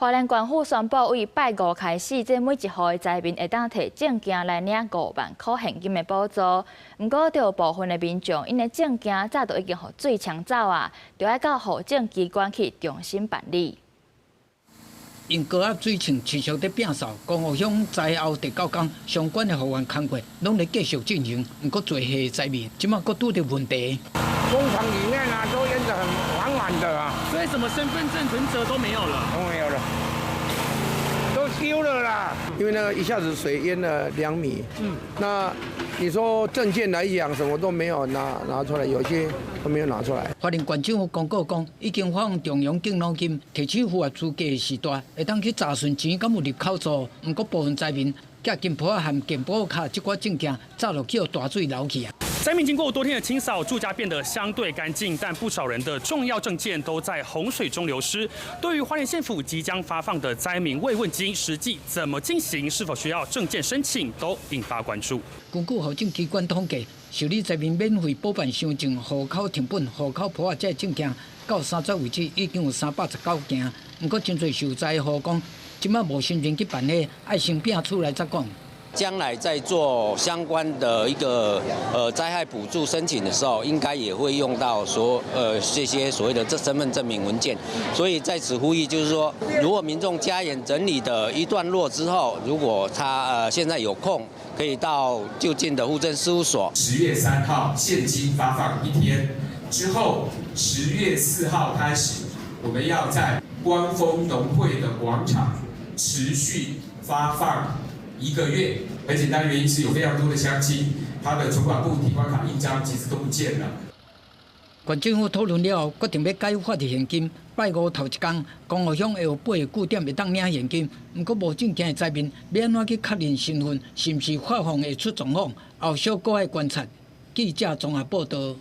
花蓮縣府宣布，對拜五開始，這每一戶的災民會當提證件來領5萬箍現金的補助。毋過，著有部分的民眾，𪜶的證件早就已經予水沖走啊，著愛到戶政機關去重新辦理。因高壓水情持續咧變數，光復鄉災後第九工相關的復原工作攏咧繼續進行。毋過，濟戶災民這馬閣拄著問題。工廠裡面啊，都淹得很滿滿的啊。所以什麼身份證、存摺都沒有了，都沒有了，都丟了啦。因為那個一下子水淹了2米，那你說證件來講，什麼都沒有拿出來，有些都沒有拿出來。花蓮縣政府公告講，已經發放重陽敬老金，提取符合資格的時代，會當去查詢錢敢有入口數。毋過部分災民寄金簿和健保卡這寡證件，早就予大水流去啊。災民經過多天的清掃，住家變得相對乾淨，但不少人的重要證件都在洪水中流失。對於花蓮縣府即將發放的災民慰問金，實際怎麼進行，是否需要證件申請，都引發關注。根據戶政機關統計，受理災民免費補辦身份證、戶口謄本、戶口簿仔這證件，到3月為止已經有319件。毋過真濟受災戶講，這馬無心情去辦理，愛先拚厝來再講。將來在做相關的一個災害補助申請的時候，應該也會用到這些所謂的這身份證明文件，所以在此呼籲，就是說，如果民眾家園整理的一段落之後，如果他現在有空，可以到就近的戶政事務所。10月3號現金發放一天之後，10月4號開始，我們要在光豐農會的廣場持續發放一個月。很簡單，原因是有非常多的鄉親，他的存款簿、提款卡、印章其實都不見了。縣政府討論了後，決定欲改發現金。拜五頭一工，光復鄉會有八個據點會當領現金。毋過無證件的災民，欲按怎去確認身份？是毋是發放會出狀況？後續閣愛觀察。記者綜合報道。